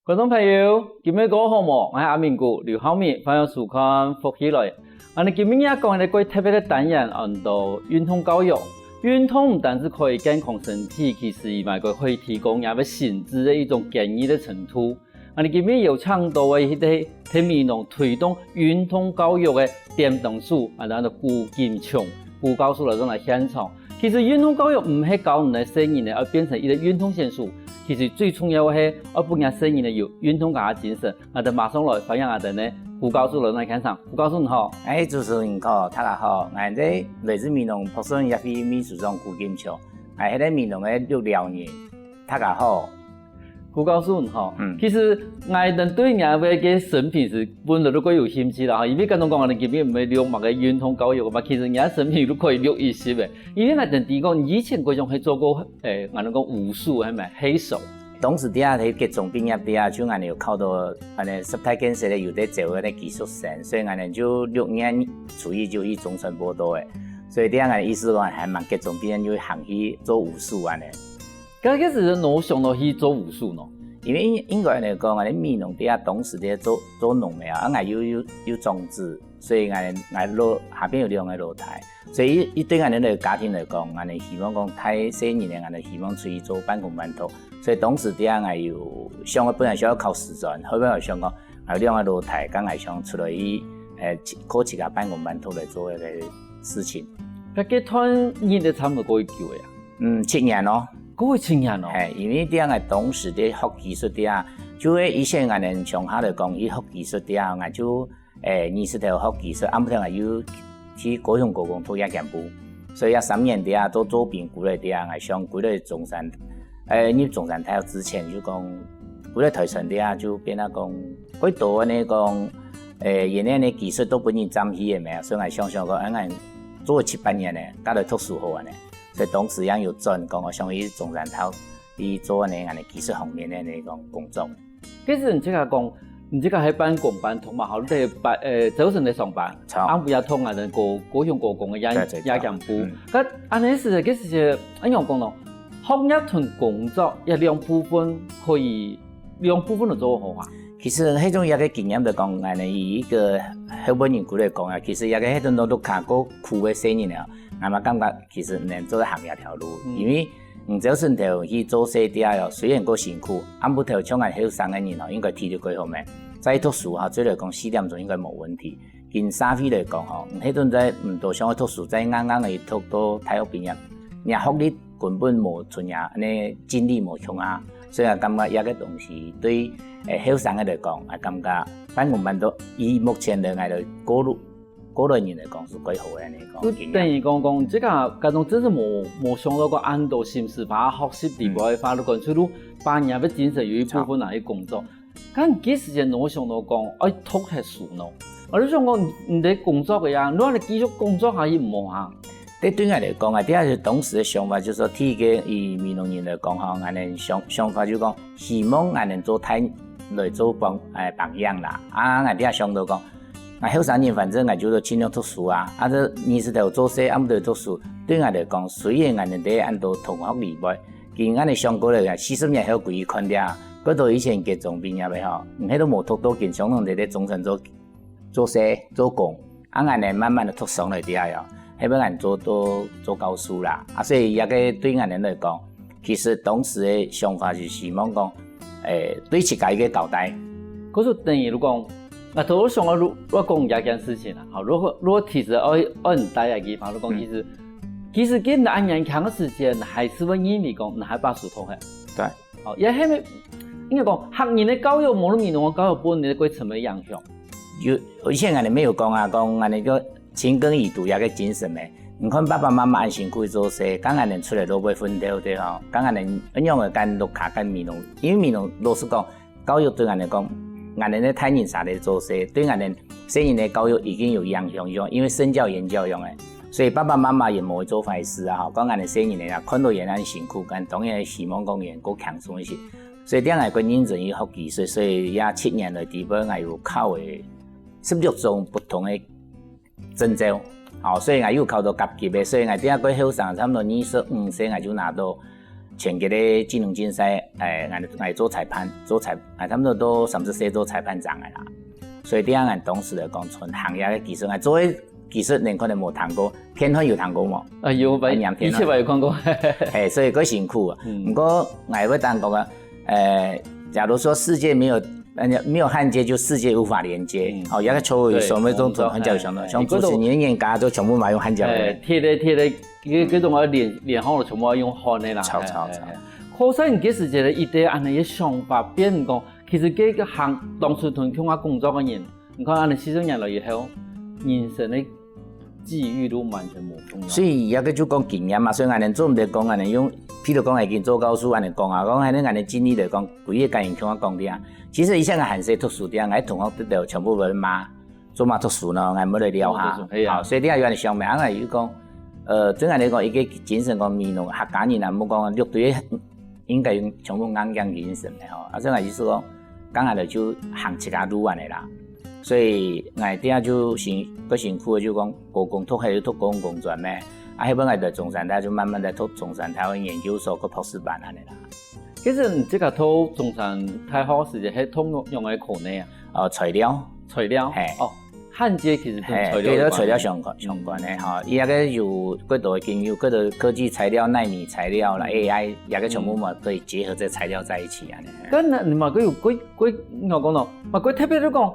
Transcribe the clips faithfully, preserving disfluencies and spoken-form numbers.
觀眾朋友，今晡日過好無？𠊎係阿明哥劉浩明，歡迎收看《福氣來》。𠊎等今晡日講个過特別个單元，安到運動教育。運動毋單淨可以健康身體，其實佢還可以提高人个心智个一種堅毅个程度。𠊎等今晡日有請到个係在在美濃推動運動教育个點燈手，安到顧錦松顧教授來到𠊎等現場。 其實運動教育毋係教你个細人仔愛變成一個運動選手，其實最重要个係愛分人細人仔有運動家个精神。𠊎等馬上來歡迎𠊎等个顧教授來到現場。顧教授你好。欸，主持人你好，大家好，𠊎係來自美濃博士協會秘書長顧錦松，𠊎係在美濃个綠寮人。大家好。 顧教授吼，其實𠊎等對你个生平係本來就較有興趣啦吼，因為敢講𠊎等今晡日毋係錄麼个運動教育嘛，其實你个生平就可以錄一集个，因為𠊎等知講你以前過去係做過，欸，𠊎等講武術係無？黑手。當時在該國中畢業在該，就𠊎等有考到恁呢十大建設个有得招个技術生，所以𠊎等就六年初一就去中山報到个，所以在該个意思講，還吂國中畢業就行去做武術恁呢。 該該時哪會想到去做武術呢？因為應應該來講，𠊎等美濃在該當時在該做做農个啊，啊𠊎又又又種植，所以𠊎𠊎老下背有兩個老弟，所以佢對𠊎等个家庭來講，𠊎等希望講大細人仔，𠊎等希望出去做半工半讀，所以當時在該𠊎有想，本來想愛考師專，後尾𠊎想講，𠊎有兩個老弟，該𠊎想出來去，呃，靠自家半工半讀來做一個事情。該該段日仔差毋多幾久个啊？ 嗯，七年咯。過去七年咯。係，因為在𠊎當時在學技術在該，就係以前𠊎等鄉下來講，去學技術在該，𠊎就，欸，日時頭學技術，暗晡頭𠊎又去高雄高工讀夜間部，所以這三年在該做做兵歸來在該，𠊎想歸來中山，欸，入中山大學之前就講，歸來台山在該就變啊講，幾多恁呢講，欸，原來恁呢技術都分人佔去个咩，所以𠊎想想講，欸，𠊎做七八年呢，該來讀書好恁呢。 所以當時也有轉講，𠊎想去中山大學去做恁呢恁呢技術方面个恁呢講工作。其實你自家講，你自家係半工半讀嘛，吼，你在半呃朝晨在上班，著。暗晡夜讀恁呢高高雄高工个夜對對對夜間部。嗯。該恁呢係，其實係恁樣講咯，學業同工作這兩部分可以兩部分都做好啊。其實該種一個經驗就講，恁呢以一個後輩人過來講啊，其實一個該種都都較過苦个細人啊，𠊎嘛感覺 其實毋能做行這條路，嗯。因為你朝晨頭去做事在該哦，雖然過辛苦，暗晡頭像𠊎後生个人哦，應該體力過好咩？再讀書哈，照來講四點鐘應該無問題。今社會來講吼，你該陣在毋多想愛讀書，再硬硬个讀到大學畢業，若學歷根本無出若恁呢精力無像啊，所以𠊎感覺這個東西對，欸，後生个來講，𠊎感覺半工半讀，以目前來𠊎來過路 過來人來講係幾好个恁呢講經驗。就等於講講，這個該種真係無無想到講恁多心思，把握學習裡背，把握講出路，把人个精神有一部分拿去工作。但幾時間哪會想到講，愛讀下書呢？𠊎就想講，你你在工作个呀，你還繼續工作下去毋好啊？這對𠊎來講啊，這係當時个想法，就係說，第一個以美濃人來講吼，𠊎个想想法就講，希望𠊎能做大人來做榜欸榜樣啦。啊，𠊎這想到講， 𠊎後生人反正𠊎就盡量讀書啊，啊這日時頭做事，暗晡頭讀書，對𠊎來講，雖然𠊎等在恁多同學裡背，今恁呢想過來啊，四十年後歸去看這，過到以前國中畢業个吼，你該都無讀到，今常常在在中山做做事做工，啊𠊎呢慢慢个讀上來這樣，後尾𠊎做做做教授啦，啊所以這個對𠊎等來講， 其實當時个想法係希望講，欸，對自家一個交代。可是等於如果講，啊，頭先我如我講這件事情啊，好，如果如果其實愛愛你帶來地方，如果講其實、其實跟你恁年輕个時間，還係會認為講你還把書讀下。對。哦，也係應該講，客人个教育，無論美濃个教育，分你个過程个影響。有以前𠊎等沒有講啊，講𠊎等个 深耕已讀這個精神呢。你看爸爸媽媽恁辛苦做事，該𠊎等出來都會奮鬥，對吼？該𠊎等恁樣个跟屋下跟美濃，因為美濃老實講，教育對𠊎等講，𠊎等个大人儕來做事，對𠊎等細人个教育已經有影響，因為身教言教樣个。所以爸爸媽媽也無會做壞事啊，吼。講𠊎等細人个啊，看到佢恁辛苦，𠊎當然希望講佢過輕鬆一些。所以這𠊎个認真去學技術，所以這七年來底背，𠊎有考个十六種不同个 證照。哦，所以𠊎有考到甲級个，所以𠊎這下過後生，差不多二十五歲𠊎就拿到全國个技能競賽，欸，𠊎𠊎做裁判，做裁，欸，差毋多到三十歲做裁判長个啦。所以對𠊎當時來講，從行業个技術，𠊎做个技術人可能無聽過，天分有聽過無？啊，有吧，啊，兩天了。一切吧有看過。嘿，所以較辛苦啊。嗯不過𠊎會當講啊，呃，假如說世界沒有，呃，沒有漢奸，就世界無法連接。嗯哦，有个錯誤，對什麼都我知道很叫什麼，哎像主持人演講都全部嘛用漢奸哎，的。貼的貼的，這這種啊連連好了，全部要用換的啦。吵吵吵哎哎哎可是你這時節的一個恁樣个想法，變講，其實這個行當初同共下工作个人，你看恁樣四十年了以後，人生的際遇都完全無同樣。所以這個就講經驗嘛，所以𠊎等做毋得講，𠊎等用，譬如講，已經做教授，𠊎等講啊，講還能𠊎等盡力來講，每一個人聽我講的啊。其實以前𠊎還細讀書的啊，𠊎同學都全部會罵，做麼讀書呢？𠊎無來尞下。係啊。好，所以你看有人想咩？啊，𠊎就講，呃，對𠊎來講，一個精神講美濃客家人啊，莫講六堆，應該用全部硬頸精神的吼。啊，所以𠊎意思講，剛才就行自家路恁樣啦。所以𠊎這下就辛，較辛苦的就講，高工讀還有讀高工專咩？啊，後尾𠊎在中山大就慢慢在讀中山大學研究所个博士班恁樣啦。其實你這個讀中山大學時節，係讀用用个科呢啊？哦，材料。材料。嘿哦，漢奸其實同嘿，材料對，有關。都材料相關相關的吼，伊那個有幾多个應用，幾多科技材料、奈米材料啦、嗯 AI，那個全部嘛可以結合這材料在一起啊。該你嘛，佢有佢佢，我講咯，嘛佢特別都講，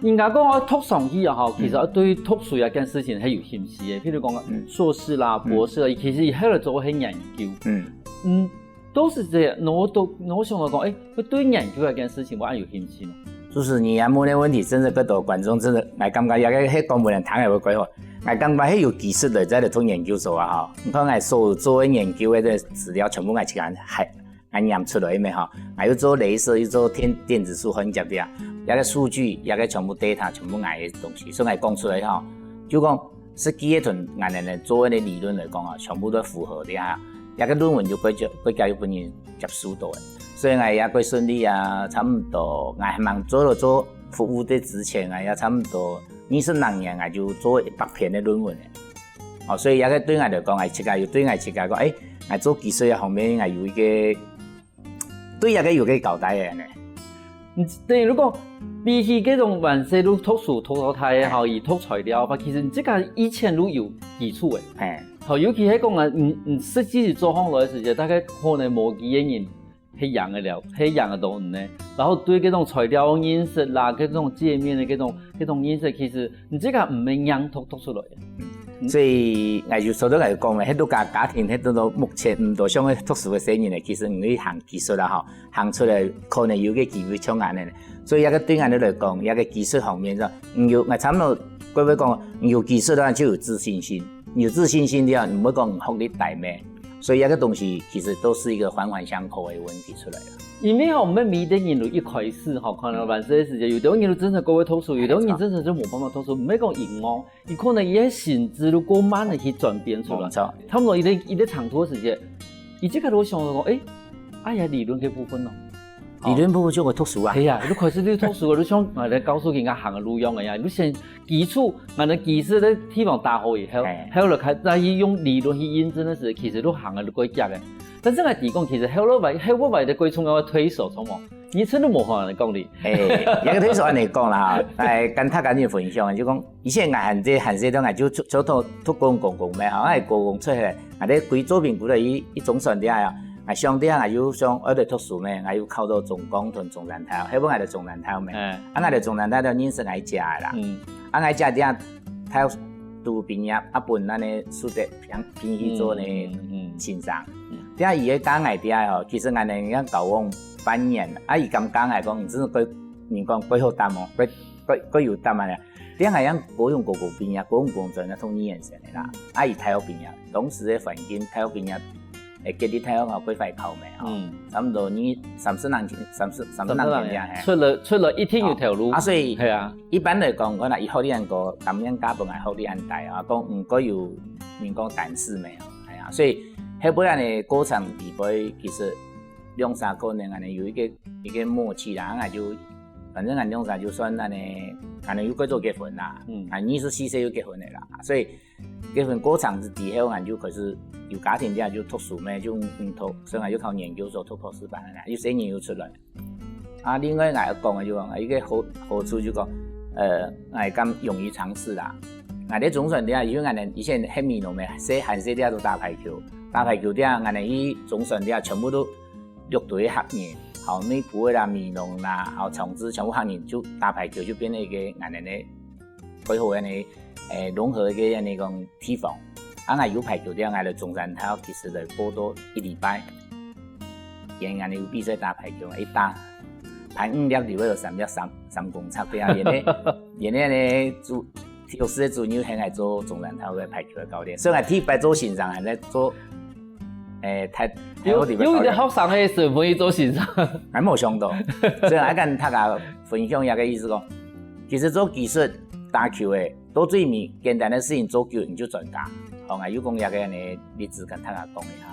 人家講啊，讀上去啊，吼，其實對讀書這件事情係有興趣的。譬如講啊，嗯碩士啦、嗯博士啦，其實佢後來做个係研究。嗯，嗯，都是這樣。那我都，那我想到講，哎，佢對研究這件事情，我還有興趣嘛。就是你啊問个問題，真的幾多觀眾真的，𠊎感覺也係講分人聽个會幾好。𠊎感覺係有技術來再來讀研究所啊吼。你看𠊎所有做个研究个資料全部𠊎自家還 𠊎拈出來咩吼，𠊎又做雷射，又做電電子束痕夾的啊，這個數據，這個全部data，全部𠊎个東西，所以𠊎講出來吼，就講實際个同𠊎等做个理論來講啊，全部都符合的啊，這個論文就國家國家又分人接受到个，所以𠊎也較順利啊，差不多𠊎還吂做到做服務的之前，𠊎也差不多二十零年，𠊎就做一百篇个論文了。 哦，所以這個對𠊎來講，𠊎自家又對𠊎自家講，哎，𠊎做技術个方面，𠊎有一個對這個有個交代个呢。嗯，等於如果比起這種還細路讀書讀到大个吼，佢讀材料个話，其實你這個以前都有基礎个。嘿，好，尤其係講啊，你你實際做項來个時節，大概可能無幾个人 係贏个了，係贏个到你呢。然後對這種材料認識啦，這種界面个這種這種認識，其實你自家毋係硬讀讀出來个。所以𠊎就所以𠊎講咧，很多家家庭，很多目前毋多想要讀書个細人呢，其實你去行技術啊吼，行出來可能有個機會像恁樣呢。所以這個對𠊎來講，這個技術方面上，你有，𠊎差不多各位講，你有技術个話就有自信心，你有自信心了，你毋會講你學歷低咩。 所以這個東西其實都是一個環環相扣个問題出來了。因為吼，毋係每個人都一開始吼，可能還細个時節，有的人都真的過會讀書，有的人真的就無辦法讀書，毋係講贏哦，佢可能佢个心智都過慢个去轉變出來。沒錯。差不多一個一個長途个時節，佢這個都想到講，哎，哎呀，理論个部分咯。理論部分就會讀書啊。係啊，你開始你讀書，你想，啊，你教書人家行个路樣个呀，你先基礎，啊，你基礎个地方打好以後，哎。後來開再去用理論去驗證个時，其實你行个都過遽个。但是𠊎提供，其實後來，後來个最重要个推手，從無，你真的無法講你。哎，這個推手恁樣講啦哈，來跟大家分享，就講以前𠊎還細還細个，𠊎就出出讀讀高工高工咩哈，𠊎高工出來，𠊎在歸做兵部个一一中選底下啊，𠊎想底下，𠊎又想愛來讀書咩，𠊎又考到中鋼同中山大學，後尾𠊎來中山大學咩，哎，啊，𠊎來中山大學認識𠊎姐个啦。嗯，啊，𠊎姐底下大學都畢業，啊，分恁樣實習聘聘去做呢嗯嗯先生。底下佢个教𠊎底下吼，其實𠊎等人家交往半年，啊，佢敢教𠊎講，你真係過人講過好膽哦，過過過有膽啊！底下𠊎樣高中高工畢業，高中高中專業讀二年生个啦，啊，佢大學畢業，當時个環境，大學畢業，誒，吉利大學哦，過快考咩吼，嗯差不多你三十零，三十三十零年嘿。出來出來一定有條路。啊，所以係啊，一般來講，可能佢學歷恁高，當然家本來學歷恁低啊，講毋過有人講膽識咩，哎呀，所以後尾恁樣个過程裡背，其實兩三個人恁樣有一個一個默契啦，𠊎就反正𠊎兩儕就算恁呢，恁呢又過早結婚啦，嗯。啊，二十四歲就結婚了啦，所以結婚過程之後，𠊎就開始有家庭了，就讀書咩，就毋讀，所以𠊎就考研究所，讀博士班啦，有細人又出來。啊，另外𠊎講个就講，一個好，好處就講，呃，𠊎敢勇於嘗試啦。𠊎在中山了，因為𠊎等以前係美濃咩，細，還細了都打排球，打排球了，𠊎等去中山了，全部都六堆客人，好，內埔个啦、美濃啦，好，長治，全部客人就打排球，就變成一個𠊎等个 開好恁呢，誒，融合个恁呢講地方。啊，𠊎有排球了，𠊎來中山大學其實來報到一禮拜，因為𠊎有比賽打排球，一打排五粒就會有三粒三，三公尺个啊，因為，因為呢，主，教室个主任喊𠊎做中山大學个排球个教練，所以𠊎第一擺做先生還在做，誒，大，大學裡面教練。有，有一個學生个身份去做先生。還無想到，所以𠊎跟大家分享一個意思講，其實做技術打球个， 到最尾，簡單个事情做久，你就專家。好，𠊎又講這個呢，例子跟大家講一下。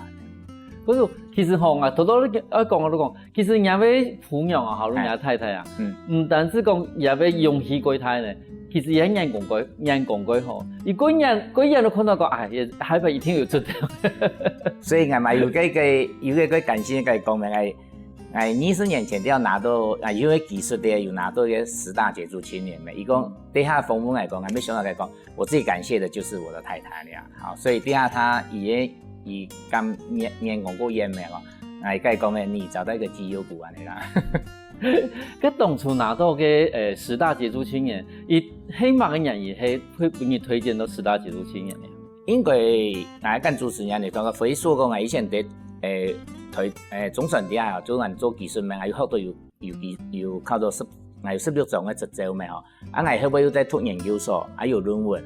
毋過，其實吼，𠊎頭頭愛講，𠊎都講，其實若位餔娘啊，好，若太太啊，嗯。毋單淨講若位勇氣過大呢，其實佢眼光過，眼光過好，佢過眼，過眼都看到講，哎，也，下擺一定有出頭。所以𠊎嘛有個，個，有個，個感謝，個講明，哎， 哎，二十年前就拿到，啊，有个技術个，有拿到个十大傑出青年咩。佢講，等下訪問來講，還沒想到來講，我最感謝的就是我的太太了。好，所以等下他也，也敢眼，眼光過遠咩哦。哎，該講咩，你找到一個績優股恁呢啦。該當初拿到个，呃，十大傑出青年，佢係麼个原因，係會分你推薦到十大傑出青年呢？ 應該，𠊎跟主持人來講，回溯講，𠊎以前在，誒，台，誒，中山大學啊，做，𠊎做技術面，𠊎有學到有，有技，有考到十，𠊎有十六張个執照咩吼。啊，𠊎後尾又再讀研究所，還有論文，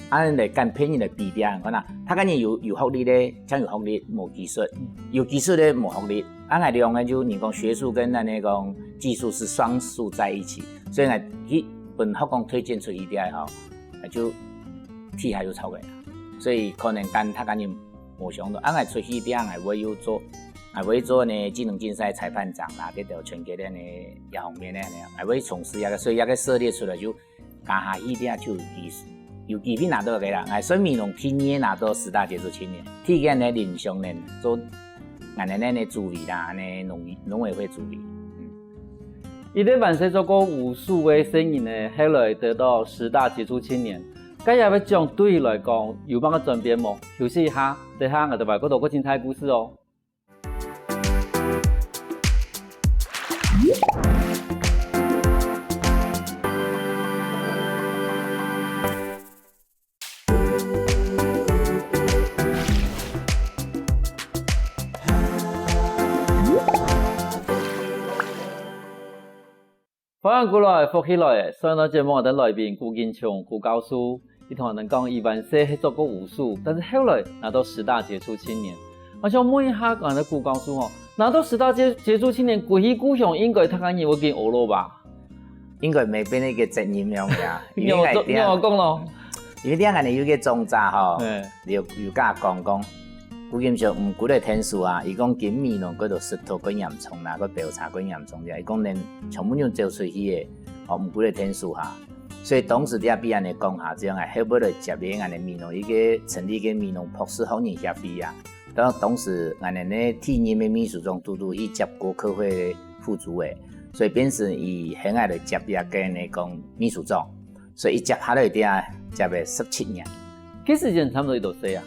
啊，來跟別人來比較，看啊，大家人有，有學歷个，像有學歷，無技術，有技術个，無學歷。啊，𠊎兩個就，人講學術跟恁呢講技術是雙數在一起，所以𠊎去分學校推薦出去个吼，就第一下就出來。 所以可能跟大家人無想到，啊，𠊎出去了，𠊎會有做，𠊎會做呢，技能競賽裁判長啦，這條全國个呢，這方面个呢，𠊎會從事這個，所以這個涉獵出來就，加下去了就有機，有機會拿到个啦。𠊎算美濃第二拿到十大傑出青年，第一个呢，林香蓮做，𠊎等个呢主委啦，呢農，農委會主委。嗯。一個還細做過武術个細人呢，後來得到十大傑出青年， 該這個獎對你來講有麼个轉變無？休息一下，等下𠊎兜還過多過精彩故事哦。 歡迎轉來，福氣來了！上一段節目，𠊎兜來賓古金松古教授，佢同𠊎兜講，佢還細係做過武術，但是後來拿到十大傑出青年。𠊎想問一下，剛才古教授吼，拿到十大傑，傑出青年，歸去故鄉應該大家人會緊學咯吧？應該無變一個責任樣呀，因為你有做，你有講咯？因為這下呢有個莊家吼，嘿。有，有佮講講， 古金松毋歸來𢯭手啊，佢講今美濃該兜食毒較嚴重啦，該標差較嚴重了，佢講連全部人走出去个，哦，毋歸來𢯭手哈。所以當時這邊恁呢講下，這樣啊，後尾來接个𠊎等美濃一個成立个美濃博士學人協會啊。當，當時𠊎等呢第一任个秘書長拄拄去接過客會个副主委，所以變成佢喊𠊎來接這個呢講秘書長。 所以一接下來个，接个十七年。該時間差毋多幾多歲啊？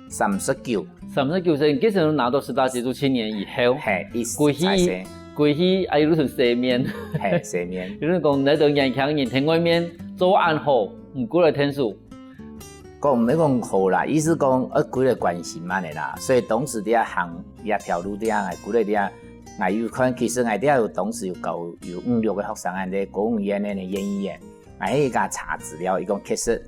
三十九。三十九歲，該時候拿到十大傑出青年以後，嘿，一歸去，歸去，啊，有陣時洗面。嘿，洗面。有人講，你兜年輕人，在外面做恁好，毋歸來𢯭手。講毋係講好啦，意思講，愛歸來關心恁呢啦。所以當時這行這條路這，𠊎歸來這，𠊎有看，其實𠊎這有當時有教，有五六個學生恁呢，國文院个呢，研一院。 𠊎去佮查資料，佢講確實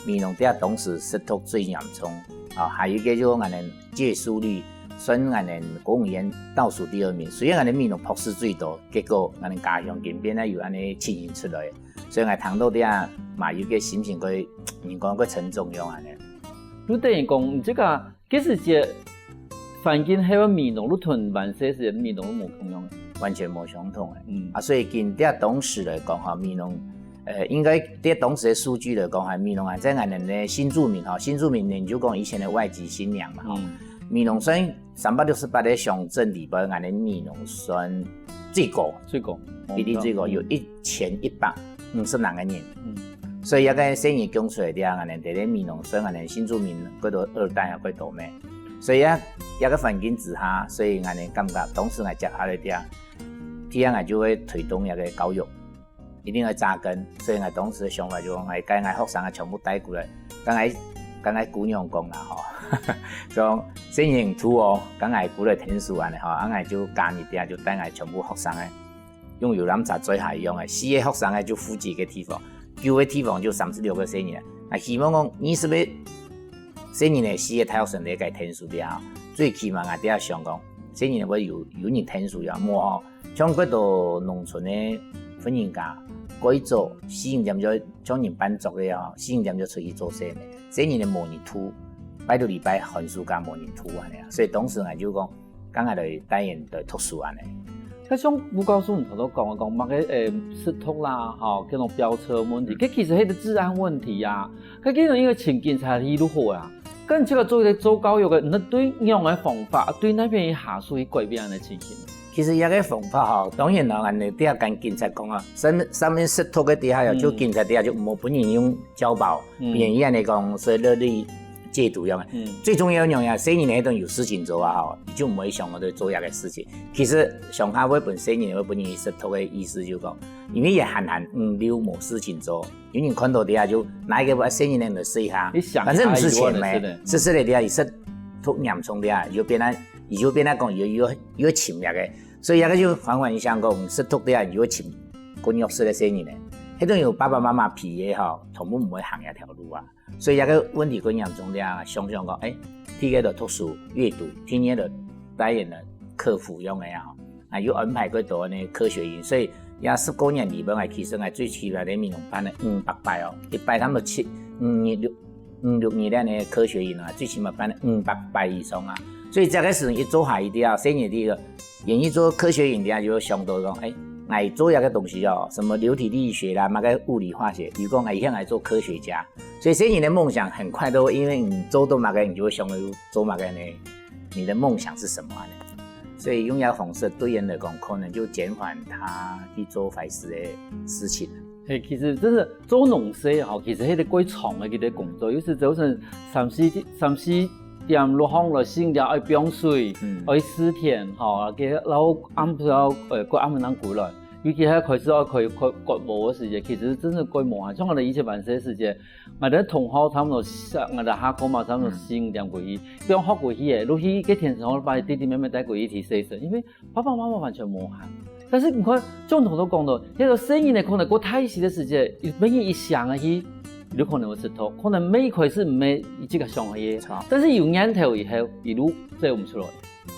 美濃這當時食毒最嚴重，啊，還有一個就𠊎等戒術率算𠊎等國文院倒數第二名。雖然𠊎等美濃博士最多，結果𠊎等家鄉今變啊有恁呢情形出來，所以𠊎聽到這嘛有個心情會，人講會沉重樣恁呢。就等於講，這個 該時節環境係會美濃，就同還細時節美濃就無共樣个。完全無相同个。嗯。啊，所以今在當時來講吼，美濃，呃，應該在當時个數據來講，吼，美濃啊，在𠊎等个新住民吼，新住民呢，就講以前个外籍新娘嘛吼，嗯。美濃算三百六十八个鄉鎮裡背，𠊎等美濃算最高，最高。比例最高，嗯。有一千一百五十零个人。嗯。所以這个細人降出來个，𠊎等在這美濃算𠊎等新住民幾多二代啊，幾多咩。所以啊，這个環境之下，所以𠊎等感覺當時𠊎接下來个，第一𠊎就會推動這个教育，一定要扎根。所以𠊎當時个想法就講，𠊎將𠊎學生啊全部帶過來，剛才，剛才姑娘講啦吼，講細人仔哦，剛才過來𢯭手恁呢吼，啊𠊎就加入去啊，就帶𠊎全部學生个，用遊覽車載下一樣个，四个學生个就負責个地方，九个地方就三十六个細人仔。啊希望講二十个細人仔，四个大學生來該𢯭手个啊，最起碼𠊎等想講，細人仔會有，有人𢯭手啊，無吼， 像幾多農村个婦人家，過去早四五點就像人半晝个啊，四五點就出去做事咩，細人仔無人渡，拜六禮拜寒暑假無人渡恁呢啊。所以當時𠊎就講，將𠊎來帶𠊎來讀書恁呢。該像吳教授你頭頭講个，講麼个，呃，食宿啦，吼，這種飆車問題，嗯。這其實係个治安問題啊。該這種因為請警察去就好啊。 該你這个做，做教育个，你對仰个方法，對哪片下手去改變恁呢情形？其實這个方法吼，當然啦，恁呢，這下跟警察講啊，上面，上面食宿个底下有，嗯。就警察底下就無分人用教保，嗯。分人恁呢講，所以勒令戒毒樣个。嗯。最重要个樣啊，細人仔該種有事情做啊吼，你就毋會想到做這个事情。其實上下會分細人仔會分人食宿个意思就講，因為佢閒閒，嗯，又無事情做， 有人看到這下就拿一个細人仔來試一下，你想反正毋使錢咩，一下就完了，是的。試試咧這下，佢食宿嚴重這下，佢就變啊，佢就變啊講，佢，佢，佢尋這个，所以這个就環環相扣，食宿這下，佢就尋更弱勢个細人仔。該種有爸爸媽媽陪个吼，全部毋會行這條路啊。所以這个問題更嚴重這下，想想講，欸，第一个就讀書、閱讀，第二个就帶𠊎等來克服樣个啊。 啊，有安排過多呢科學營，所以這十過年裡背，𠊎其實𠊎最起碼在美濃辦了五百擺哦，一擺差不多七，五日六，五六日恁呢科學營啊，最起碼辦了五百擺以上啊。所以這个事情一做下去了，細人仔个願意做科學營了，就想到講，欸，𠊎做這个東西哦，什麼流體力學啦，麼个物理化學，佢講𠊎以後𠊎做科學家。所以細人仔个夢想很快都會，因為你做到麼个，你就會想到做麼个呢？ 你的夢想是什麼呢？所以用這方式對人來講，可能就減緩他去做壞事的事情。嘿，其實真的做農事吼，其實係一个幾長个一个工作，有時早晨三四，三四點落雨來，四五點愛放水，嗯。愛施田吼，然後暗晡，呃，過暗晡正歸來。尤其係開始愛開，開割禾个時節，其實真的幾無閒。像𠊎等以前辦事个時節， 𠊎等同學差不多下，𠊎等下課嘛，差不多四五點過去，放學過去个，落去該田埕个爸弟弟妹妹帶過去去洗身，因為爸爸媽媽完全無閒。但是你看，像頭先講到，該个細人仔可能過大細个時節，有分人一想个去，有可能會食土，可能每一開始毋係自家想个，著。但是有念頭以後，一路走毋出來。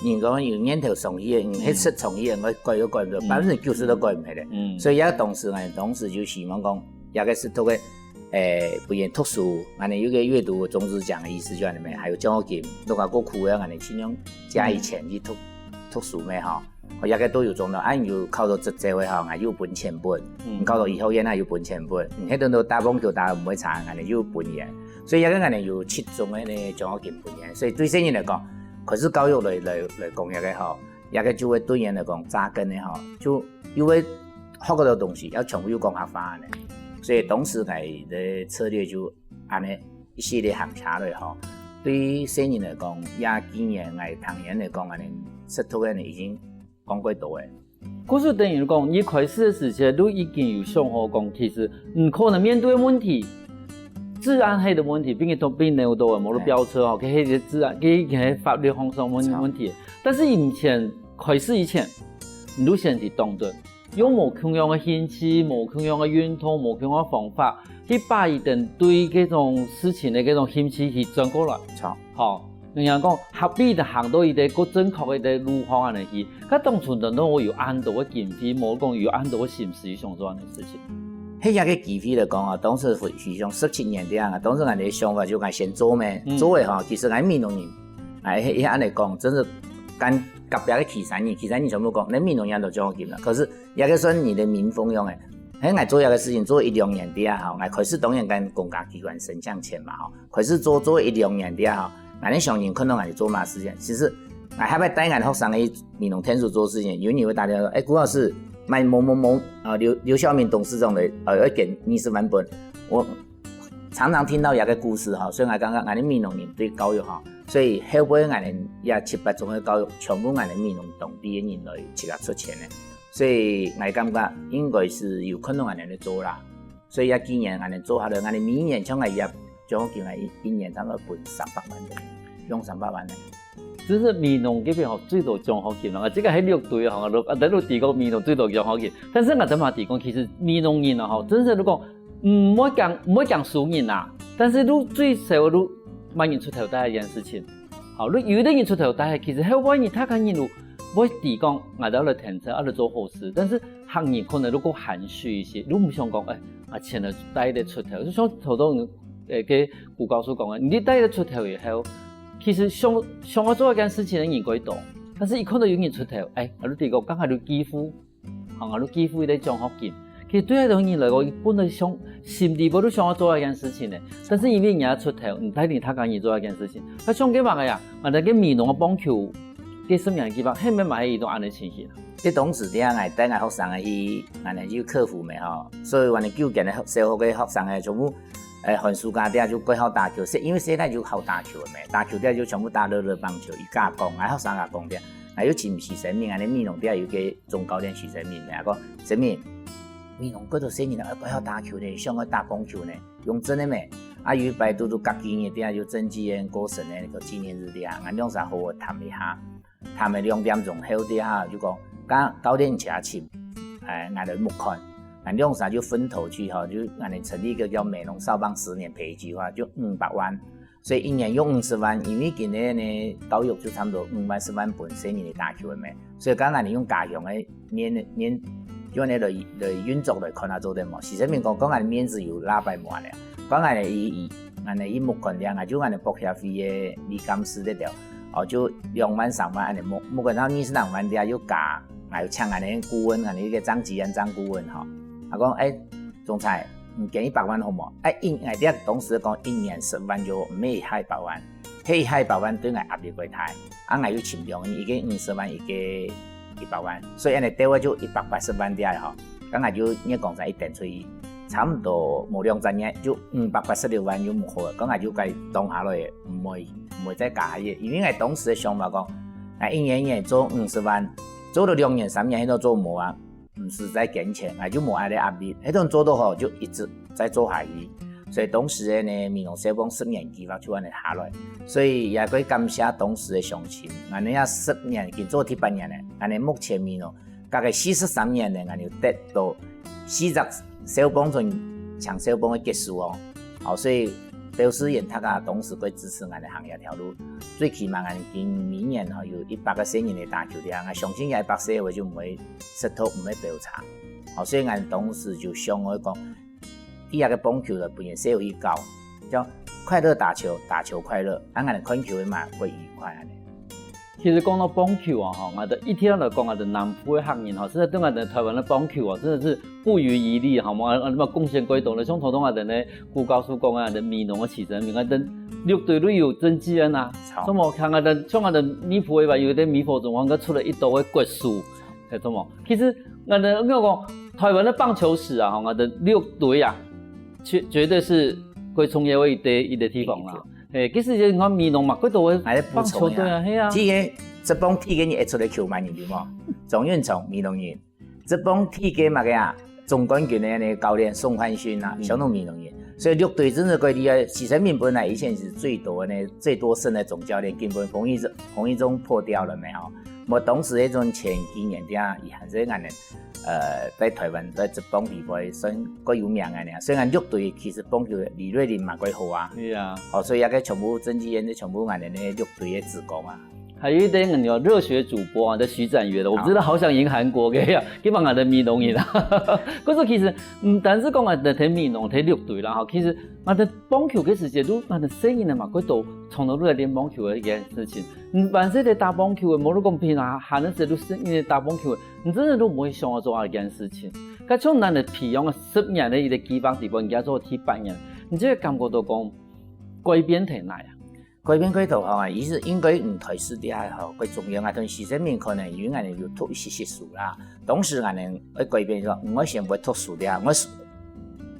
人講有念頭上去个，嗯，係食上去个，𠊎改都改毋到，嗯。百分之九十都改毋忒个。嗯。所以這當時呢，當時就希望講，這个食宿个，誒，分人讀書，恁呢有个閱讀種子獎个意思就恁呢咩，還有獎學金，如果過苦个，恁呢盡量借佢錢去讀，嗯。讀書咩吼。這个都有做到，啊，你有考到執照个吼，𠊎有分錢分，嗯。你考到醫學院啊，有分錢分，你該陣都打網球打毋會差，恁呢有分錢。所以這个恁呢有七種个呢獎學金分錢，所以對細人來講， 可是教育來，來，來講這个吼，這个就會對人來講扎根个吼，就又會學到東西，愛全部又講客話呢。所以當時𠊎个策略就恁呢一系列行下來吼，對細人來講，這幾年𠊎聽人來講恁呢，食宿个呢已經講過多个。 故所等於講，你開始个時節，你已經有想好講，其實你可能面對个問題，治安係个問題，並且都並沒有多，無得飆車吼，嘿。該係治安，該，該法律方向問，著。問題。但是以前，開始以前，你先去當中，用無共樣个興趣、無共樣个運動、無共樣个方法，去把佢等對這種事情个這種興趣去轉過來。著。吼， 人家講合理个行到一个較正確个一个路項恁呢去，該當初當中有恁多个經費，無講有恁多个心思去想做恁呢事情。係這个機會來講啊，當時回，回想十七年這樣啊，當時𠊎个想法就講先做咩，嗯。做个吼，其實𠊎美濃人，哎，係恁呢講，真係跟隔壁个旗山人，旗山人全部講，你美濃贏到獎學金啦。可是這个算你的民風樣誒。嘿，𠊎做這个事情做一兩年底啊，吼，𠊎開始當然跟公家機關申請錢嘛，吼，開始做做一兩年底啊，吼，𠊎个鄉親看到𠊎做麼事情，其實𠊎還會帶𠊎學生去美濃𢯭手做事情，有人會打電話說，哎，古老師，買某某某，呃，劉劉孝明董事長的，呃，要捐二十萬分，我常常聽到這个故事哈，所以𠊎感覺𠊎等美濃人對教育哈，所以後背𠊎等這七八中个教育，全部𠊎等美濃當地个人來自家出錢个，所以𠊎感覺應該係有看到𠊎等在做啦，所以這幾年𠊎等做下來，𠊎等每年像𠊎這獎學金啊，一一年差不多分三百萬个，兩三百萬个。 就是美濃這片吼，最多獎學金啦，這个係六堆吼，啊，在六堆講美濃最多獎學金。但是𠊎等嘛知講，其實美濃人啊吼，真正如果毋會講毋會講輸人啊，但是你最少你麼人出頭大一件事情。好，你有一个人出頭大，其實後背人大家人都會知講，𠊎等來𢯭手，啊來做好事。但是客人可能如果含蓄一些，你毋想講，哎，啊錢來帶得出頭，就像頭先，誒，个古教授講个，你帶得出頭以後， 其實想想要做一件事情个人過多，但是一看到有人出頭，哎，𠊎都知講，剛好有機會，吼，𠊎都機會个獎學金。其實對該種人來講，佢本來想心底背都想要做一件事情个，但是因為人家出頭，你帶領大家人做一件事情，該像該麼个呀，𠊎等个美濃个棒球，該十年个計畫，係毋係嘛係一種恁樣情形啊？這當時這樣，𠊎帶𠊎學生个去，𠊎等去克服咩吼，所以𠊎等九間个小學个學生个全部，誒，寒暑假底下就過好打球，因為細个就好打球个咩，打球底下就全部打樂樂棒球，佢家講，𠊎學生家講个，𠊎又尋徐生明，𠊎等美濃底下有个總教練徐生明咩，講，生明，美濃幾多細人啊，過好打球呢，想要打棒球呢，用真个咩？啊，有一擺堵堵隔幾日底下有曾紀恩過身个該个紀念日底下，𠊎兩儕好好談一下。 談了兩點鐘後底下，就講，該教練請請，誒，𠊎來募款，𠊎兩儕就分頭去吼，就𠊎等成立一个叫美濃少棒十年培育計畫，就五百萬，所以一年用五十萬，因為今日呢教育就差不多五萬十萬分細人仔打球个咩，所以講𠊎等用家鄉个面面，用个來來運作來看啊，做得無？徐生明講，講𠊎等面子有拉白無呢？ 講𠊎等以以𠊎等以募款量啊，就𠊎等博協會个理監事這條，哦，就兩萬三萬恁樣募，募款到二十零萬底下又加，𠊎又請𠊎等顧問，𠊎等一个張吉安張顧問吼，佢講，哎，總裁，你捐一百萬好無？哎，一𠊎這當時講一年十萬就毋係一下一百萬，係一下一百萬對𠊎壓力會大。 啊，𠊎又尋兩个，一个五十萬，一个一百萬，所以恁樣兜仔就一百八十萬底下吼。該𠊎就月光才一點出去，差毋多無兩隻月就五百八十六萬就無好了。該𠊎就該當下了，毋會毋會再加下去，因為𠊎當時个想法講，𠊎一年一年做五十萬，做了兩年三年，現在做無啊。 毋使再捐錢，𠊎就無恁樣壓力。該種做到好就一直再做下去。所以當時个呢，美濃少棒十年計畫就恁樣下來。所以也過感謝當時个鄉親，𠊎等這十年已經做第八年了，𠊎等目前美濃大概四十三年了，𠊎等有得到四隻少棒同青少棒个結束哦。哦，所以表示大家當時過支持𠊎等行這條路，最起碼𠊎等今明年吼有一百个細人仔打球了，𠊎相信這一百歲个話就毋會 石頭毋會標差。哦，所以𠊎當時就想愛講，這个棒球來分人社會教，叫快樂打球，打球快樂，啊，𠊎等看球嘛會愉快恁樣。其實講到棒球啊，吼，𠊎等一定來講，𠊎等南部个客人吼，真的對𠊎等台灣个棒球啊，真的是不遺餘力，吼，嘛，嘛貢獻過多了。像頭先𠊎等呢，古教授講啊，𠊎等美濃个徐生明，𠊎等六堆都有曾紀恩啊，著。像無像𠊎等，像𠊎等內埔个吧，有一个美火中王，佢出了一堆个國手， 係，著無？其實，𠊎等，𠊎講，台灣个棒球史啊，吼，𠊎等六堆啊，絕，絕對係最重要个一个，一个地方啦。嘿，其實你看美濃嘛，幾多个還係補充一下。棒球隊啊，係啊。第一个，職棒第一个人會出來球迷，你知無？鍾運聰，美濃人。職棒第一个麼个啊？總冠軍个那個教練宋煥勳啊，嗯。相當美濃人。所以六堆真係過厲害，徐生明本來以前係最多个呢，最多勝个總教練，根本彭一中，彭一中破掉了沒有？ 無當時該種前幾年底啊，佢還係恁樣，呃，在台灣在職棒地位算過有名个呢。雖然六堆其實棒球李瑞麟嘛過好啊。係啊。哦，所以該个全部曾紀恩，全部恁樣个六堆个職工啊。還有一個人有熱血主播啊，叫徐展元的，我真的好想贏韓國个呀，基本上的美濃人啊。可是其實，嗯，但是講啊，在美濃、在六堆啦，哈，其實啊，在棒球个時節，都啊，細人仔嘛，佢都從頭都在練棒球的一件事情。嗯，還細个打棒球的，無論講平常閒个時節，都細人仔打棒球的，你真的都毋會想要做這件事情。該像咱个培養个十年的一個計畫底背，人家做第八年，你就會感覺到講改變在哪啊？改變个頭項啊，意思應該毋台式个吼，个中央啊，同時生命可能因為𠊎等有讀一些些書啦。當時𠊎等愛改變說，毋愛先會讀書个，毋愛書，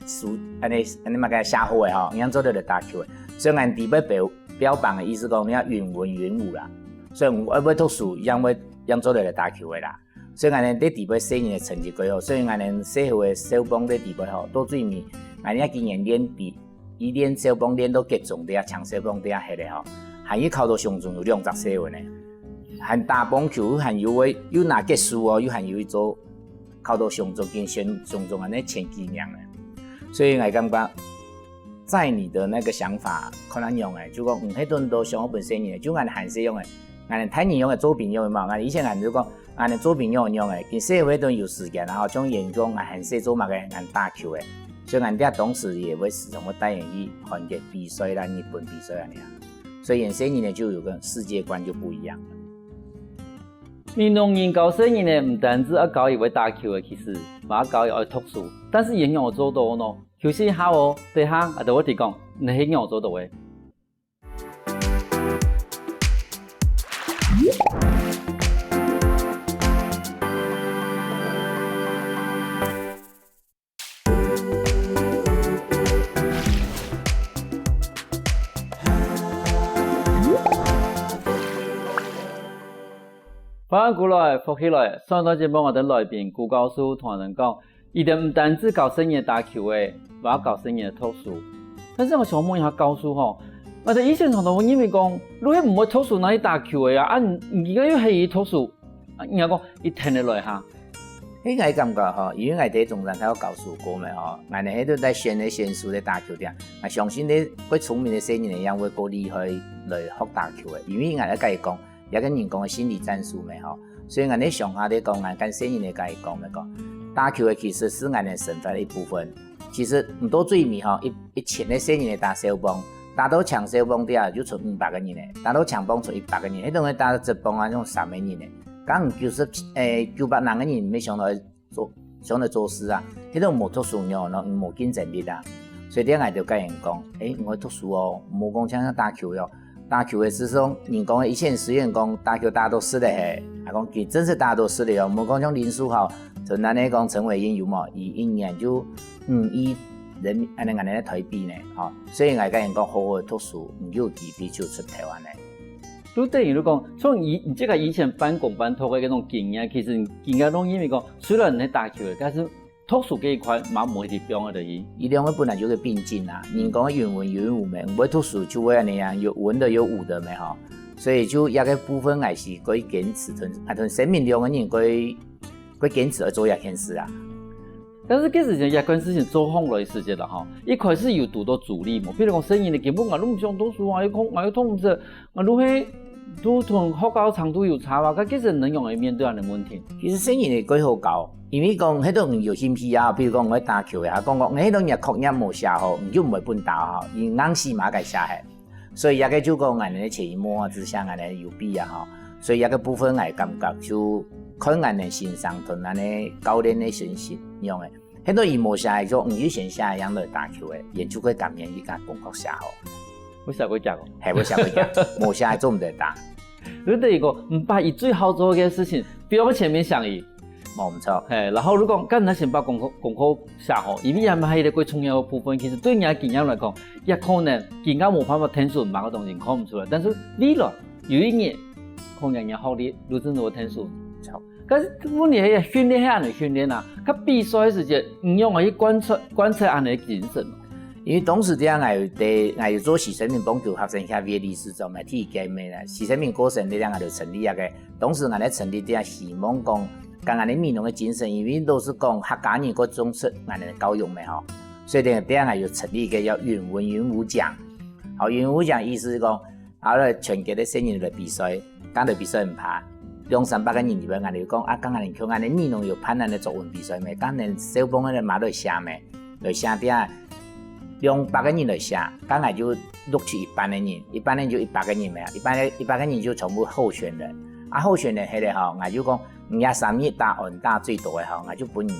書，恁呢，恁呢麼个社會吼，仰做得來打球个。所以𠊎等底背標，標榜个意思講，你要允文允武啦。所以毋愛會讀書，仰會，仰做得來打球个啦。所以𠊎等在底背細人个成績較好，所以𠊎等細號个少棒在底背吼，到最尾，𠊎等今年年底， 佢練少棒練到國中个，像少棒个歇个吼，還有考到上中有兩隻細號呢，還打棒球，還有會，又拿國手哦，又還有一做考到上中跟上中恁呢前幾名呢。所以𠊎感覺，在你的那個想法，看恁樣誒，就講，嗯，該陣都想愛分細人，就𠊎還細樣誒，𠊎大人樣誒做朋友嘛，𠊎以前𠊎就講， 恁呢做朋友恁樣誒，其實有一段有時間啊，像演講啊，還細做麼个，恁打球誒。所以𠊎這當時也會時常會帶人去韓國比賽啦、日本比賽恁呢啊。所以細人仔呢，就有個世界觀就不一樣。美濃人教細人仔，毋單止愛教佢會打球誒，其實嘛愛教佢愛讀書。但是仰會做到呢？休息一下哦，等下啊，就會知講，你係仰會做到誒。 歡迎過來，福氣來！上段節目𠊎等來賓古教授同𠊎等講，佢等毋單止教細人仔打球誒，還愛教細人仔讀書。但是𠊎想問一下教授吼，𠊎等以前常常會認為講，你係毋會讀書，哪去打球誒啊？啊，你，你應該愛去讀書。啊，人家講，佢聽得來哈。 𠊎感覺吼，因為𠊎在中山大學教書過嘛吼，𠊎等該兜在選个選手在打球个，𠊎相信該較聰明个細人仔，仰會較厲害來學打球个，因為𠊎來甲佢講，這個人講个心理戰術嘛吼，所以𠊎等上下在講，𠊎等細人仔甲佢講嘛講，打球个其實係𠊎等生活个一部分。其實毋到最尾吼，一，一群个細人仔打少棒，打到青少棒底下就賰五百個人誒，打到青棒賰一百個人，該種个打職棒啊，該種三個人誒。 講九十，誒，九百零個人，毋係想到做，想到做事啊，該種無讀書仰呢，無競爭力啊。所以這𠊎就甲人講，誒，你愛讀書哦，毋好講像打球哦。打球个時節，人講以前雖然講打球打到死了嘿，啊講佢真係打到死了哦，毋好講像林書豪，像恁呢講陳偉殷有無？佢一年就五億人民，恁呢恁呢个台幣呢，吼。所以𠊎甲人講，好好讀書，你就有機會就出頭恁呢。 就等於你講，像以，你這個以前半工半讀个該種經驗，其實你應該都認為講，雖然你係打球个，但是讀書這一塊嘛無一定放得去。佢兩個本來就係並進啊，人講个允文允武嘛，毋會讀書就會恁呢啊，有文的有武的嘛吼。所以就這個部分，𠊎係較堅持，同，啊，同生命兩個人較，較堅持愛做這件事啊。 但是其實這件事情做起來个時節啦吼，一開始有堵到阻力無？比如講細人仔根本𠊎都毋想讀書啊，𠊎又讀，𠊎又讀毋出，𠊎都係，都同學校程度有差啊，該其實仰會面對恁呢問題？其實細人仔較好教，因為講該種有興趣啊，比如講𠊎打球啊，講講，該種若課業無寫好，你就毋會分打吼，佢硬死嘛該寫嘿。 所以這個就講𠊎等个潛移默化之下，𠊎等有比啊吼。所以這個部分𠊎感覺就看𠊎等先生同𠊎等教練个信息仰仔。該兜佢無寫个，就毋係先寫个樣來打球个，佢就會甘願去甲功課寫好。會寫較遽哦。係，會寫較遽，無寫个做毋得打。你等於講，毋把佢最好做个事情，放在前面想佢。 無毋著。嘿，然後你講，該若先把功課，功課寫好，因為這還係一個較重要个部分。其實對你个經驗來講，也可能今下無辦法聽出麼个東西看毋出來，但是未來有一日，可能你學歷，你真个會聽出。著。但是問題係訓練係恁呢訓練啊，佢比賽个時節，你仰仔去貫徹，貫徹恁呢个精神？因為當時這𠊎有在，𠊎有做徐盛名棒球學生協會个理事長嘛，第一屆嘛啦，徐盛名過身，這𠊎就成立這個 當時𠊎等成立个希望講，將𠊎等美濃个精神，因為老實講客家人較重視𠊎等教育嘛吼，所以這，這𠊎有成立一個叫允文允武獎。好，允文獎意思係講，啊，來團結个細人來比賽，講來比賽毋怕，兩三百个人入來，𠊎兜講啊，講恁樣，像恁樣美濃有辦恁樣作文比賽無？講恁樣小朋友來嘛來寫無？來寫底下，兩百个人來寫，講𠊎就錄取一半个人，一半个人就一百个人無？一半个一百个人就全部候選人，啊，候選人係咧吼，𠊎就講，你這三日答案答最多个吼，𠊎就分你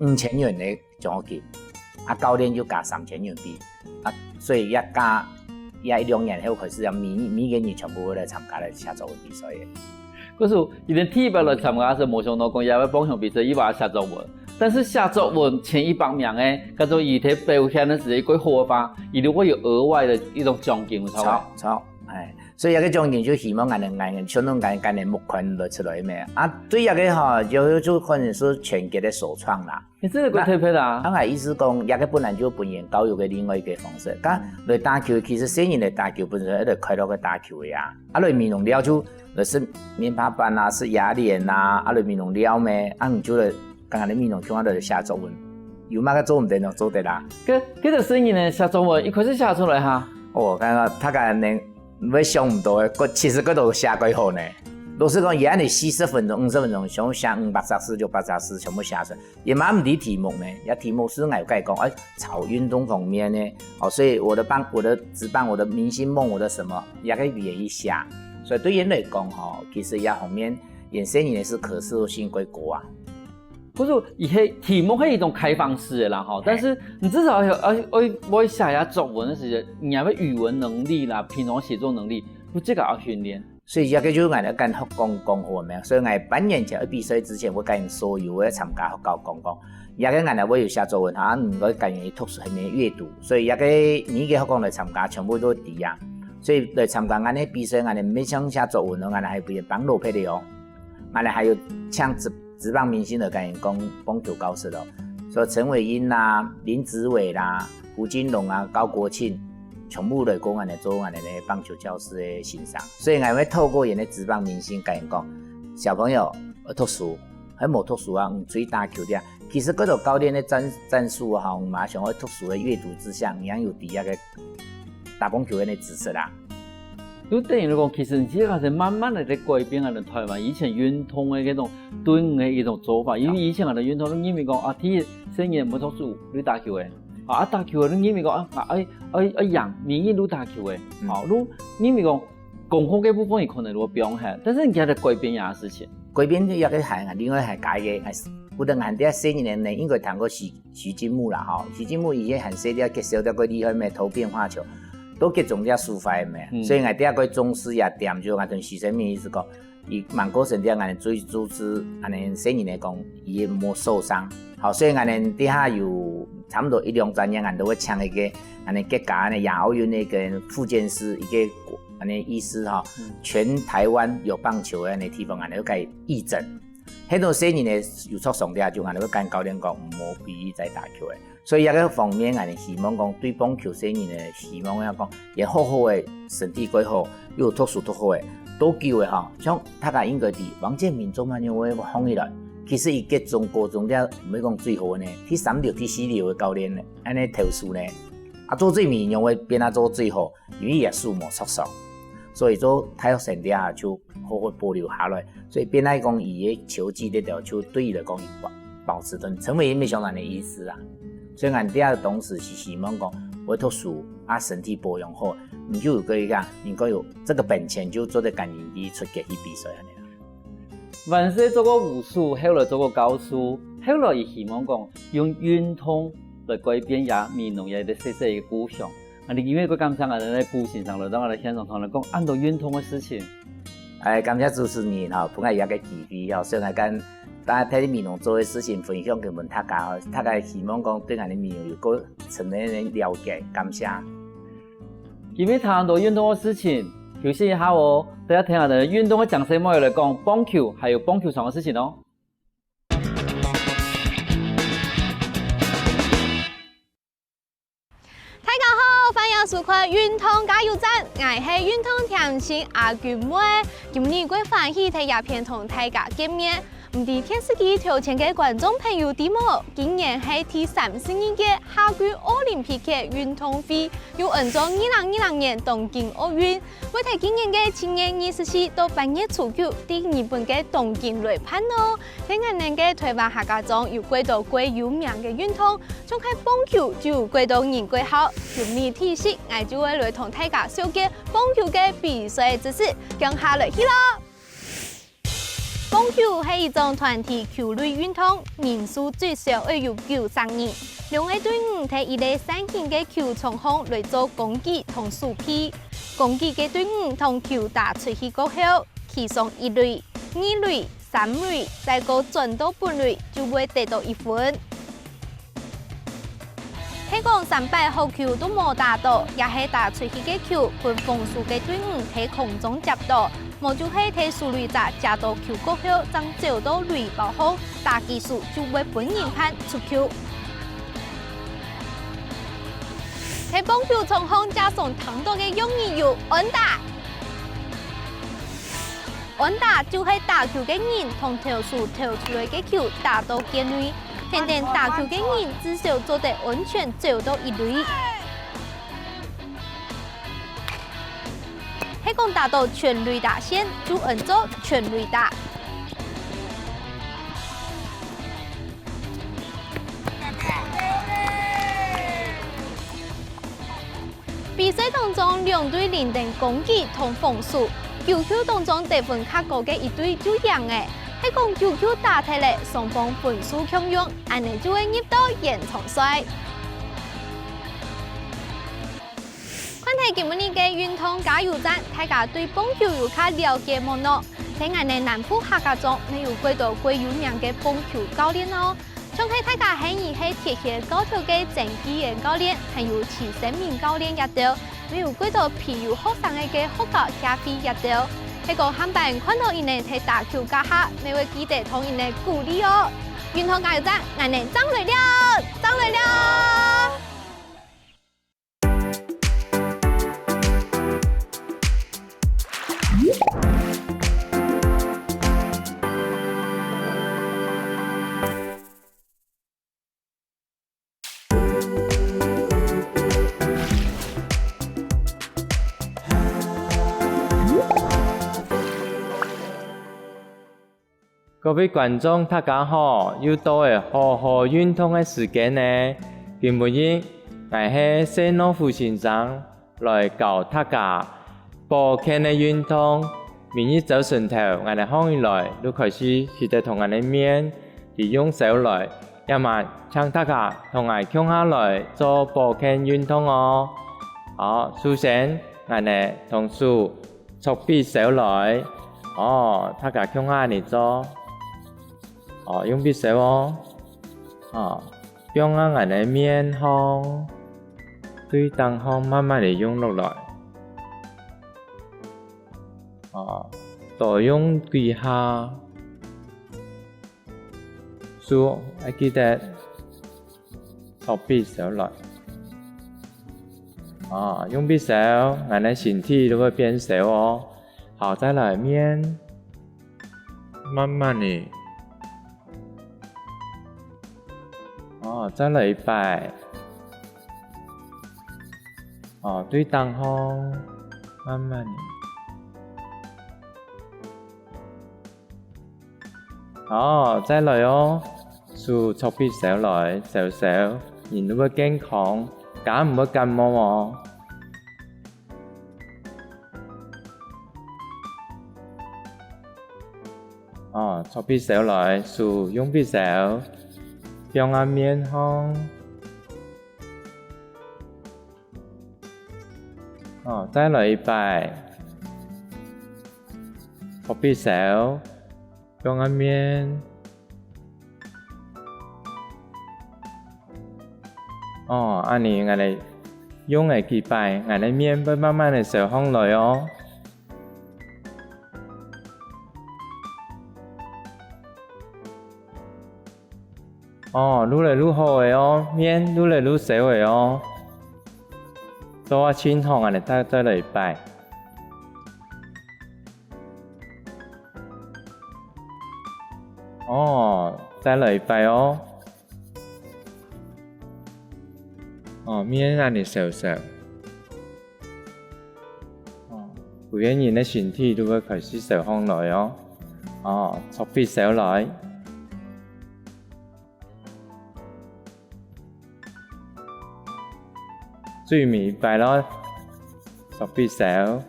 五千元个獎學金，啊，教練就加三千元俾，啊，所以也加也一兩年後開始，每每个人全部會來參加來寫作文比賽个。可是，佢等第一擺來參加時，無想到講也會報名比賽，佢話寫作文。但是寫作文前一百名个，叫做佢在表現个時節過好个話，佢就會有額外个一種獎金，有錯無？著，著，哎，所以這个獎金就希望𠊎等𠊎等像恁樣𠊎等目標來出來咩？啊，對這个吼，就就可能係團結个首創啦。 你這个過特別啊！啊，𠊎意思講，這个本來就本源教育个另外一个方式。講來打球，其實細人來打球本身係一个快樂个打球个啊。啊，來美濃尞就來食面包粄啊，食鴨卵啊，啊，來美濃尞咩？啊，你就來，剛剛來美濃共下來寫作文，有麼个做毋得呢？做得啦。該該个細人呢，寫作文一開始寫出來哈。哦，剛剛他可能會想毋到个，其實佢都寫過好呢。老實講，也恁樣四十分鐘、五十分鐘，想寫五百隻字、六百隻字，全部寫出來。 也嘛毋知題目呢，這題目係𠊎有改講，哎，朝運動方面呢，哦，所以我的棒、我的職棒、我的明星夢、我的什麼，也可以寫一下。所以對佢等來講吼，其實這方面，佢等細人係可塑性過高啊。不是，佢係題目係一種開放式个啦吼，但是你至少要要要會寫一下作文个時節，你還會語文能力啦、平常寫作能力，不這个要訓練。 所以這个就𠊎等跟學講講好咩？所以𠊎半年前愛比賽之前，𠊎跟所有个參加學校講講，這个𠊎等會有寫作文哈，毋過跟佢讀書還無閱讀，所以這个每个學校來參加全部都知啊。所以來參加𠊎等比賽，𠊎等毋係像寫作文哦，𠊎等還會幫老師个哦，𠊎等還有請職職棒明星來跟佢講棒球教室哦，所以陳偉殷啊、林子偉啦、 胡金龍啊、高國慶，全部來過𠊎等做𠊎等个棒球教室个先生。所以𠊎會透過佢等个職棒明星跟佢講，小朋友，愛讀書，還無讀書啊，你出去打球个啊。其實各種教練个戰戰術啊，吼，馬上愛讀書个閱讀之下，你也有知這个打棒球个知識啊。 就等於講，其實你自家係慢慢个在改變𠊎等台灣以前運動个該種對你个一種做法，因為以前𠊎等運動都認為講啊，第一，細人毋讀書，你打球个，啊，啊，打球个，你認為講啊，啊，愛愛愛贏，每日都打球个，嗯。啊，你認為講功課个部分，佢可能會放下，但是你今日改變這个事情。改變這个還另外還加一个，還係不等還第二細人呢，應該談過是 徐金木啦吼，徐金木以前還細个，結交到个厲害咩，投變化球，都結中了輸壞咩，嗯。所以𠊎第一个重視也點就𠊎同徐生明意思講，佢蠻過身个，𠊎最重視，恁樣細人來講，佢無受傷。好，所以𠊎等底下有差不多一兩三年，𠊎都會請一个，恁樣結合恁樣亞奧運那个復健師，一个恁樣醫師哈，嗯。全台灣有棒球个那地方，𠊎都可以義診。 很多細人呢，有受傷个，就𠊎等會跟教練講，毋好逼佢再打球个。所以這个方面，𠊎等希望講，對棒球細人呢，希望愛講，佢好好个身體過好，又讀書讀好个，多久个吼，像大家應該知，王建民做麼个會紅起來？其實佢國中、高中了，毋係講最好个呢，第三流、第四流个教練呢，恁樣投手呢，啊，做最尾樣會變啊做最好，因為佢手無受傷，所以做大學生了就 好好保留下來。所以變來講，佢个球技這條就對佢來講，佢保保持等，陳偉殷也像恁樣个意思啊。所以𠊎等當時是希望講，愛讀書啊，身體保養好，你就有个一个，能夠有這个本錢，就做得跟佢出國去比賽恁樣。萬歲做過武術，後來做過教授，後來佢希望講用運動來改變這美濃這个細細个故鄉。 啊，你今日過感謝𠊎等个古先生來到𠊎等現場同𠊎等講恁多運動个事情。哎，感謝主持人吼，分𠊎有一个機會吼，所以𠊎跟大家在美濃做个事情分享給你們大家吼，大家希望講對𠊎等美濃有個層面个了解，感謝。今日談恁多運動个事情，休息一下哦，等下聽𠊎等運動个講師妹來講棒球，還有棒球場个事情哦。 大家好，歡迎收看《運動加油站》，𠊎係運動甜心阿君妹。今日過歡喜在這片同大家見面。毋知電視機頭前个觀眾朋友知無？今年係第三十二屆夏季奧林匹克運動會，又安做二零二零年東京奧運，會在今年个七月二十四到八月初九，在日本个東京來辦哦。在𠊎等个臺灣客家庄有幾多幾有名个運動，像係棒球就有幾多人幾好。今晡日第一集，𠊎就會來同大家紹介棒球个比賽知識，共下來去咯！ 棒球係一種團體球類運動，人數最少愛有九十人。兩个隊伍在一个細型个球場項來做攻擊同守備。攻擊个隊伍同球打出去過後，企上一壘、二壘、三壘，再過轉到本壘，就會得到一分。 係講三擺好球都無打到，也係打出去个球分防守个隊伍在空中接到，無就係在守壘者接到球過後，正走到壘包項，打擊手就會分人判出球。在棒球場項，這上聽到个用語有安打。安打就係打球个人同投手投出來个球打到界內， 天頂打球个人至少做得安全走到一壘。係講打到全壘打線，就安做全壘打。比賽當中，兩隊輪等攻擊同防守，九球當中得分較高个一隊就贏了。係講九球打忒了，雙方分數共樣， 恁仔就會入到延長賽。看忒今晡日个運動加油站，大家對棒球有較了解無呢？在𠊎等南部客家庄，乜有幾多幾有名个棒球教練哦。像係大家喊佢係鐵血教頭个曾紀賢教練，還有徐生明教練這兜， 乜有幾多培育學生个个學校協會這兜。係講下擺看到佢等在打球該下，乜會記得同佢等鼓勵哦。運動加油站，𠊎等正來尞，正來尞！ 各位觀眾，大家好！又到了好好運動个時間呢。今晡日，𠊎係謝諾夫先生，來教大家保健个運動。每日朝晨頭，𠊎等䟘起來，就開始洗得同𠊎等面，利用手來， 這下請大家同𠊎共下來做保健運動哦。好，首先，𠊎等同手搓鼻梢來。哦，大家共下恁仔做。哦，用鼻梢哦。哦，放啊𠊎等面項，對頂項慢慢仔用落來。哦，多用幾下。 手愛記得搓鼻梢來。哦，用鼻梢，𠊎等身體就會變燒哦。好，再來面，慢慢仔。哦，再來一擺。哦，對頂項，慢慢仔。 哦，再來哦，手搓鼻梢來，燒燒，人就會健康，更毋會感冒哦。哦，搓鼻梢來，手用鼻梢，放啊面項。 哦，再來一擺。搓鼻梢，放啊面。哦，恁仔𠊎等用仔幾擺，𠊎等面會慢慢仔燒䟘來哦。 哦，愈來愈好仔哦，面愈來愈燒仔哦。做啊盡好，𠊎等再，再來一擺。哦，哦，再來一擺哦。哦，面恁仔燒燒。哦，歸個人个身體都會開始燒䟘來哦。哦，著火燒來。 最尾一擺囉，著火燒。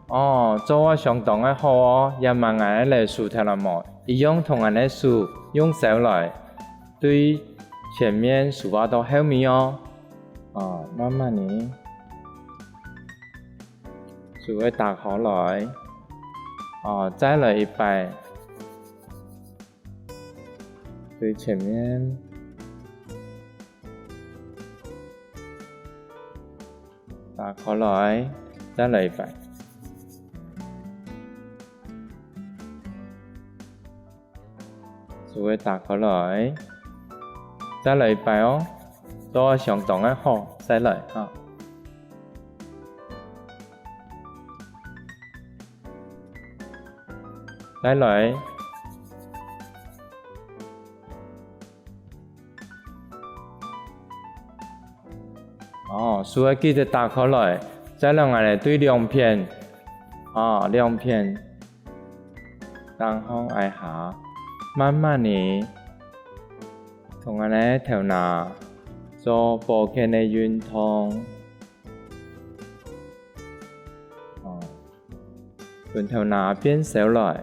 哦，做啊相當个好哦，這下𠊎兜來手頭來摸，一樣同𠊎兜手用燒來，對前面手啊到後尾哦。哦，慢慢仔。 手愛打開來。哦，再來一擺。對前面。打開來，再來一擺。 手愛打開來。再來一擺哦，做啊相當个好，再來哈。再來。哦，手愛記得打開來，再來𠊎兜對兩片，哦，兩片。 頂項挨下，慢慢仔同𠊎兜頭那做保健个運動。哦，分頭那變燒來。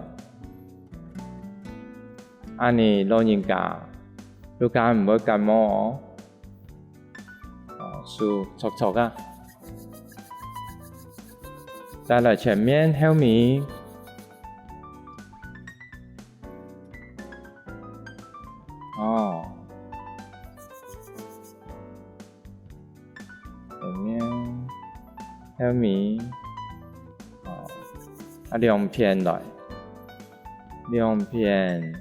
恁仔老人家就較毋會感冒哦。 哦，手搓搓啊。再來前面後面。哦。前面，後面。哦。啊，兩片來。兩片。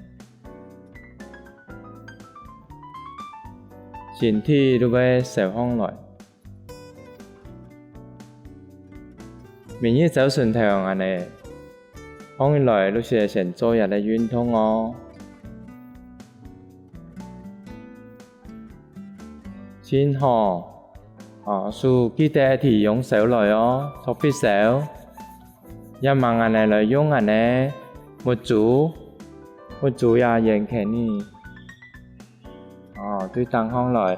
身體就會燒䟘來。明日朝晨頭恁仔䟘起來，就係先做一個運動哦。盡好，哦，手記得愛用燒來哦，著火燒。 這下𠊎兜來用𠊎兜个目珠，目珠也圓圈仔。哦，對頂項來。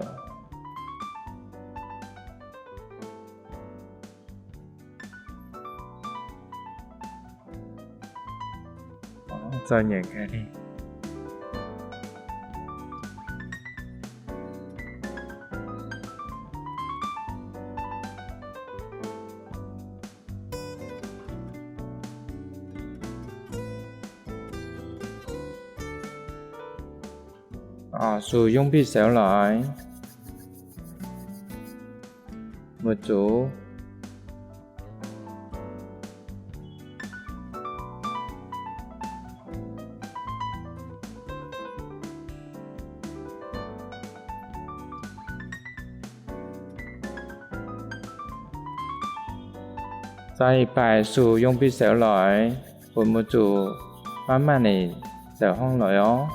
哦，再圓圈仔。 啊，手用火燒來，目珠。 再一擺手用火燒來，分目珠慢慢仔燒䟘來哦。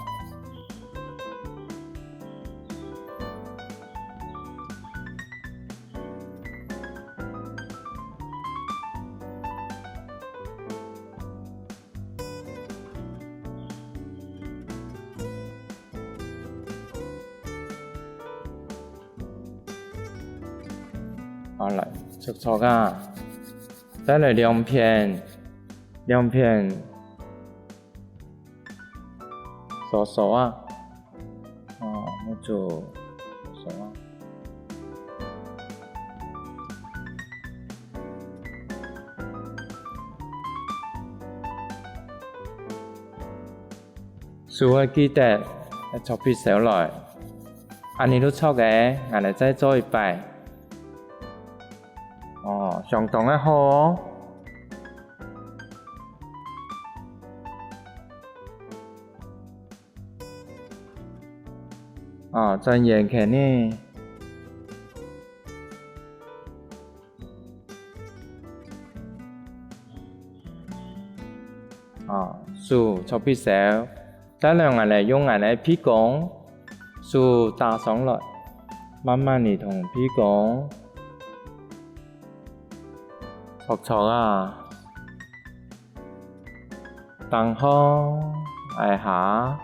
好，來，搓搓啊。再來兩片，兩片。 搓搓啊。哦，目珠搓搓啊。手愛記得，愛著火燒來。恁仔就著个，𠊎兜再做一擺。哦，相當个好哦。 哦，轉圓圈仔。手搓鼻梢，再來𠊎兜用𠊎兜个鼻公，手打上來，慢慢仔同鼻公搓搓啊，頂項、挨下。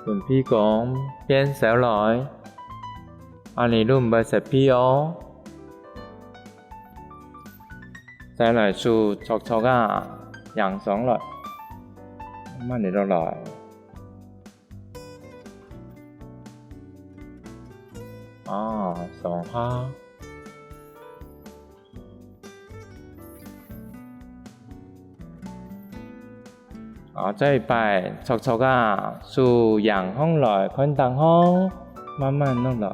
分鼻公變燒來，恁仔就毋會塞鼻哦。再來手搓搓啊，䟘上來，慢慢仔落來。啊，上下。 啊，再一擺，搓搓啊，手䟘項來，看頂項，慢慢落來。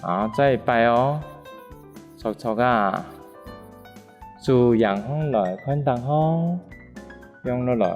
啊，再一擺哦，搓搓啊。 手䟘項來，看頂項，放落來。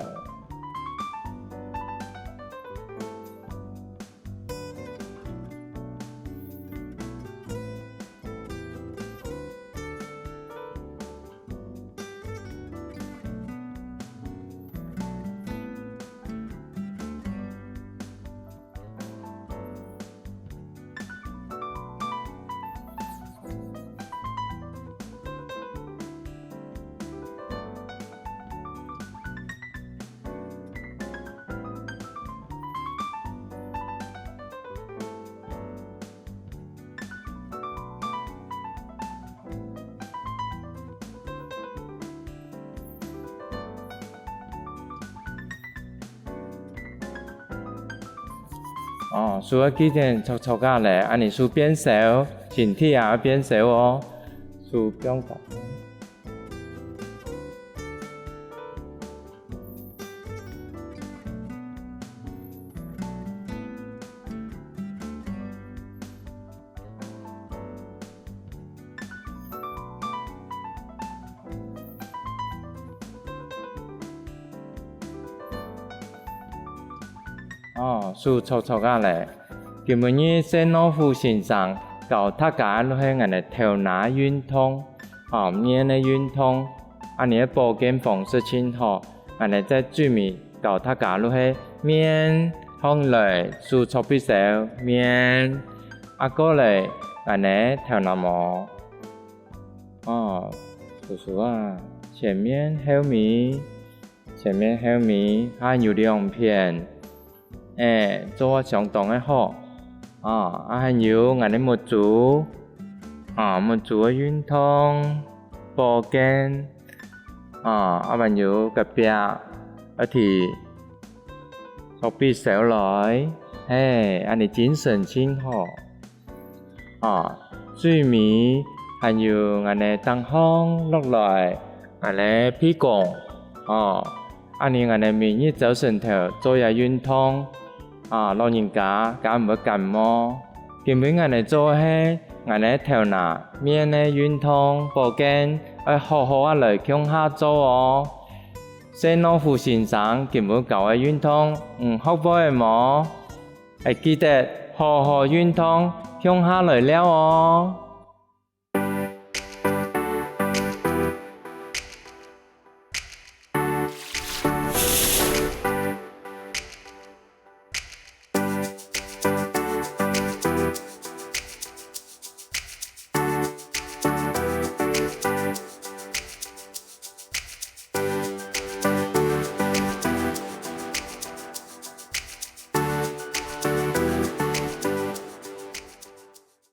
哦，手愛記得搓搓啊咧，恁仔手變燒，身體也愛變燒哦。手放高。 哦，手搓搓啊咧。今晡日謝諾夫先生教大家就係𠊎兜頭那運動，哦，面个運動，恁仔个保健方式盡好。𠊎兜在最尾教大家就係面項來手搓鼻梢，面，啊過來𠊎兜頭那毛。 哦，手搓啊，前面後尾，前面後尾，還有兩片，欸，做相當个好。啊，啊還有𠊎兜目珠，啊，目珠个運動，保健，啊，啊還有隔壁，啊提，搓鼻梢來，嘿，恁仔精神盡好。 哦，最尾還有𠊎兜頂項落來，𠊎兜鼻公，哦，恁仔𠊎兜每日朝晨頭做這運動，啊，老人家較毋會感冒。今晡𠊎兜做个係𠊎兜頭那面个運動保健，愛好好仔來共下做哦。謝諾夫先生今晡教个運動，你學會了無？ 愛記得好好運動，共下來尞哦！